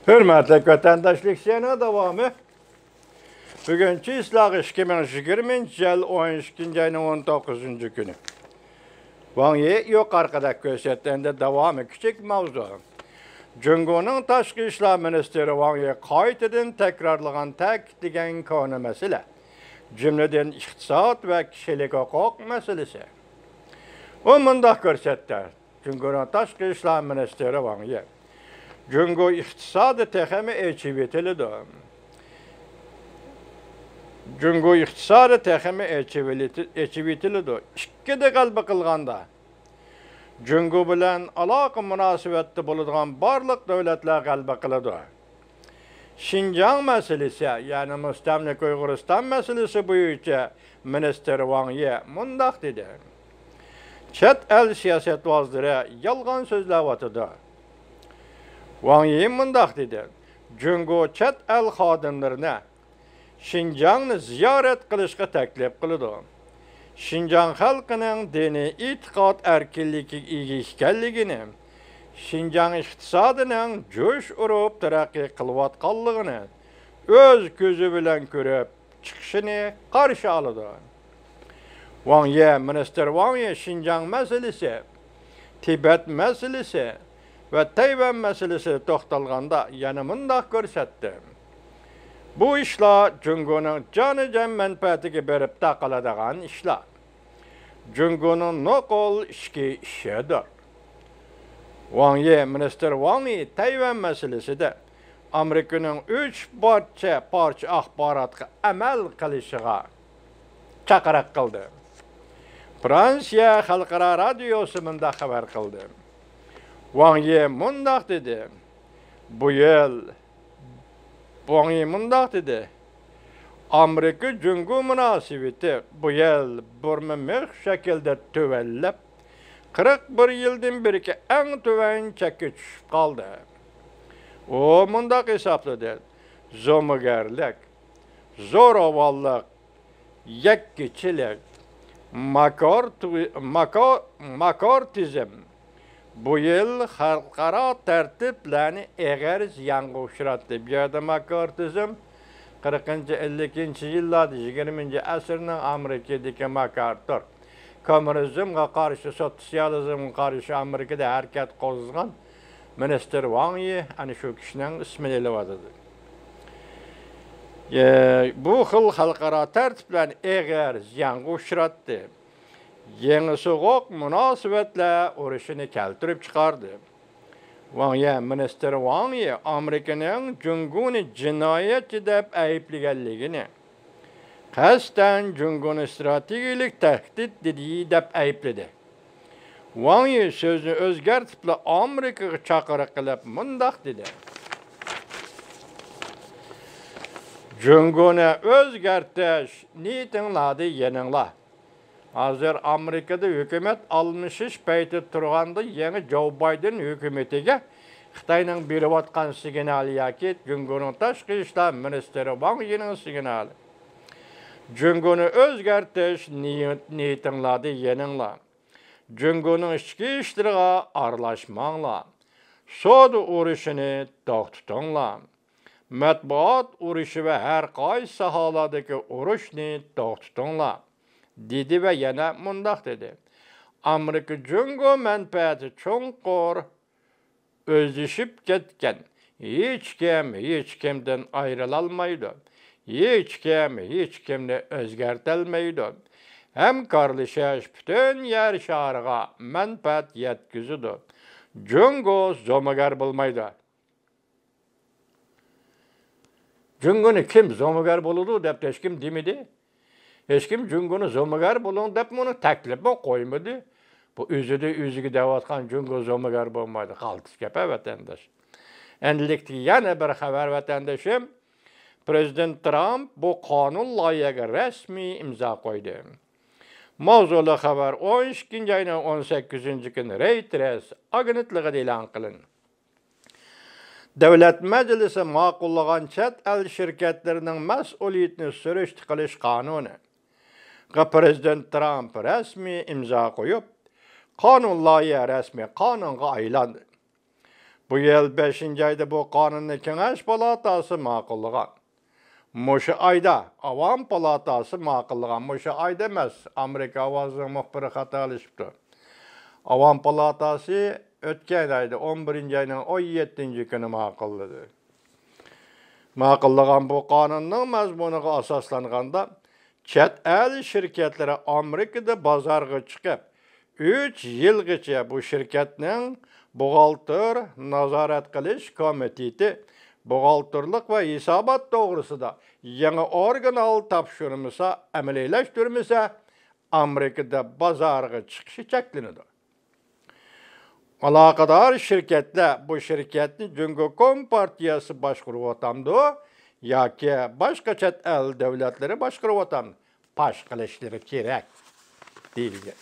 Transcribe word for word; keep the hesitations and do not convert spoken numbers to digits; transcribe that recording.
ھۆرمەتلىك ۋەتەنداشلىق سىيانىڭ داۋامى. بۈگۈن چىسلاغ ئىككى مىڭ يىگىرمىنچى يىل ئون ئىككىنچى ئاينىڭ ئون توققۇزىنچى كۈنى. ۋاڭ يى يۇقىرىقىدەك كۆرسەتكەندە داۋامى كىچىك ماۋزۇ. جۇڭگونىڭ تاشقى ئىشلار مىنىستىرى ۋاڭ يى قايتىدىن تەكرارلىغان تەكىتلىگەن كونا مەسىلە. جۈملىدىن ئىقتىساد ۋە كىشىلىك ھوقۇق مەسىلىسى. ئۇ مۇنداق كۆرسەتتى. جۇڭگونىڭ تاشقى ئىشلار مىنىستىرى ۋاڭ يى. جۇڭگو ئىقتىسادى تېخىمۇ ئېچىۋېتىلىدۇ. جۇڭگو ئىقتىسادى تېخىمۇ ئېچىۋېلىتى-، ئېچىۋېتىلىدۇ. ئىككىدە غەلىبە قىلغاندا، جۇڭگو بىلەن ئالاقە مۇناسىۋەتتە بولىدىغان بارلىق دۆلەتلەر غەلىبە قىلىدۇ. شىنجاڭ مەسىلىسى، يەنى مۇستەملىكە ئۇيغۇرىستان مەسىلىسى بويىچە مىنىستىر ۋاڭ يى مۇنداق دېدى: چەت ئەل سىياسەتۋازلىرى يالغان سۆزلەۋاتىدۇ. ۋاڭ يى مۇنداق دېدى: جۇڭگو چەت ئەل خادىملىرىنى شىنجاڭنى زىيارەت قىلىشقا تەكلىپ قىلىدۇ. شىنجاڭ خەلقىنىڭ دىنىي ئېتىقاد ئەركىنلىكىگە ئىگە ئىكەنلىكىنى، شىنجاڭ ئىقتىسادىنىڭ جۇش ئۇرۇپ تەرەققىي قىلىۋاتقانلىقىنى ئۆز كۆزى بىلەن كۆرۈپ چىقىشىنى قارشى ئالىدۇ. ۋاڭ يى، مىنىستىر ۋاڭ يى شىنجاڭ مەسىلىسى، تىبەت مەسىلىسى ۋە تەيۋەن مەسىلىسىدە توختالغاندا يەنە مۇنداق كۆرسەتتى: بۇ ئىشلار جۇڭگونىڭ جانىجان مەنپەئەتىگە بېرىپ تاقىلىدىغان ئىشلار. جۇڭگونىڭ نوقۇل ئىچكى ئىشىدۇر. ۋاڭ يى، مىنىستىر ۋاڭ يى تەيۋەن مەسىلىسىدە ئامېرىكىنىڭ ئۈچ پارچە، پارچە ئاخباراتقا ئەمەل قىلىشىغا چاقىرىق قىلدى. فرانسىيە خەلقئارا رادىيوسى مۇنداق خەۋەر قىلدى. ۋاڭ يى مۇنداق دېدى: بۇ يىل، ۋاڭ يى مۇنداق دېدى: ئامېرىكا جۇڭگو مۇناسىۋىتى بۇ يىل بۇرما مىخ شەكلىدە تۆۋەنلەپ، قىرىق بىر يىلدىن بېرىكى ئەڭ تۆۋەن چەككە چۈشۈپ قالدى. ئۇ مۇنداق ھېسابلىدى: زومىگەرلىك، زوراۋانلىق، يەككىچىلىك، ماكار تۇ-، ماكا-، ماكارتىزم بۇ يىل خەلقئارا تەرتىپلەرنى ئېغىر زىيانغا ئۇچراتتى. بۇ يەردە ماكارتىزم قىرىقىنچى، ئەللىكىنچى يىللاردا يىگىرمىنچى ئەسىرنىڭ ئامېرىكىدىكى ماكارتۇر، كوممۇنىزمغا قارشى، سوتسىيالىزمغا قارشى ئامېرىكىدا ھەرىكەت قوزغىغان مىنىستىر ۋاڭ يى ئەنە شۇ كىشىنىڭ ئىسمىنى ئېلىۋاتىدۇ. ئە، بۇ خىل خەلقئارا تەرتىپلەرنى ئېغىر زىيانغا ئۇچراتتى. يېڭى سوغۇق مۇناسىۋەتلەر ئۇرۇشىنى كەلتۈرۈپ چىقاردى. ۋاڭ يى، مىنىستىر ۋاڭ يى ئامېرىكىنىڭ جۇڭگونى جىنايەتچى دەپ ئەيىبلىگەنلىكىنى، قەستەن جۇڭگونى ئىستراتېگىيەلىك تەھدىت دېدى دەپ ئەيىبلىدى. ۋاڭ يى سۆزىنى ئۆزگەرتىپلا ئامېرىكىغا چاقىرىق قىلىپ مۇنداق دېدى: جۇڭگونى ئۆزگەرتىش نىيىتىڭلاردا يېنىڭلار. ھازىر ئامېرىكىدا ھۆكۈمەت ئالمىشىش پەيتى تۇرغاندا يېڭى جو بايدېن ھۆكۈمىتىگە خىتاينىڭ بېرىۋاتقان سىگنالى ياكى جۇڭگونىڭ تاشقى ئىشلار مىنىستىرى ۋاڭ يىنىڭ سىگنالى. جۇڭگونى ئۆزگەرتىش نىيىت-، نىيىتىڭلاردا يېنىڭلار. جۇڭگونىڭ ئىچكى ئىشلىرىغا ئارىلاشماڭلار. سودا ئۇرۇشىنى توختىتىڭلار. مەتبۇئات ئۇرۇشى ۋە ھەر قايسى ساھەلەردىكى ئۇرۇشنى توختىتىڭلار، دېدى ۋە يەنە مۇنداق دېدى: ئامېرىكا جۇڭگو مەنپەئەتى چوڭقۇر ئۆزلىشىپ كەتكەن. ھېچكىم ھېچكىمدىن ئايرىلالمايدۇ. ھېچكىم ھېچكىمنى ئۆزگەرتەلمەيدۇ. ھەمكارلىشىش پۈتۈن يەر شارىغا مەنپەئەت يەتكۈزىدۇ. جۇڭگو زومىگەر بولمايدۇ. جۇڭگونى كىم زومىگەر بولىدۇ دەپ ھېچكىم دېمىدى. ھېچكىم جۇڭگونى زومىگەر بولۇڭ دەپ ئۇنى تەكلىپمۇ قويمىدى. بۇ ئۆزىدە ئۆزىگە دەۋاتقان جۇڭگو زومىگەر بولمايدۇ. غالتىس گەپ ھە، ۋەتەنداش. ئەمدىلىكتىكى يەنە بىر خەۋەر، ۋەتەندىشىم. پرېزىدېنت ترامپ بۇ قانۇن لايىھەگە رەسمىي ئىمزا قويدى. ماۋزۇلۇق خەۋەر ئون ئىككىنچى ئاينىڭ ئون سەككىزىنچى كۈنى رېيتېرس ئاگېنتلىقىدا ئېلان قىلىندى. دۆلەت مەجلىسى ماقۇللىغان چەت ئەل شىركەتلىرىنىڭ مەسئۇلىيىتىنى سۈرۈشتە قىلىش قانۇنىغا پرېزىدېنت ترامپ رەسمىي ئىمزا قويۇپ، قانۇن لايىھە رەسمىي قانۇنغا ئايلاندى. بۇ يىل بەشىنچى ئايدا بۇ قانۇننى كېڭەش پالاتاسى ماقۇللىغان. مۇشۇ ئايدا ئاۋام پالاتاسى ماقۇللىغان. مۇشۇ ئايدا ئەمەس، ئامېرىكا ئاۋازىنىڭ مۇخبىرى خاتالىشىپتۇ. ئاۋام پالاتاسى ئۆتكەن ئايدا، ئون بىرىنچى ئاينىڭ ئون يەتتىنچى كۈنى ماقۇللىدى. ماقۇللىغان بۇ قانۇننىڭ مەزمۇنىغا ئاساسلانغاندا، چەت ئەل شىركەتلىرى ئامېرىكىدا بازارغا چىقىپ، ئۈچ يىلغىچە بۇ شىركەتنىڭ بوغالتىر نازارەت قىلىش كومىتېتى بوغالتىرلىق ۋە ھېسابات توغرىسىدا يېڭى ئورىگىنال تاپشۇرمىسا، ئەمەلىيلەشتۈرمىسە، ئامېرىكىدا بازارغا چىقىشى چەكلىنىدۇ. ئالاقىدار شىركەتلەر بۇ شىركەتنى جۇڭگو كومپارتىيەسى باشقۇرۇۋاتامدۇ ياكى باشقا چەت ئەل دۆلەتلىرى باشقۇرۇۋاتامدۇ؟ پاش قىلىشلىرى كېرەك، دېيىلگەن.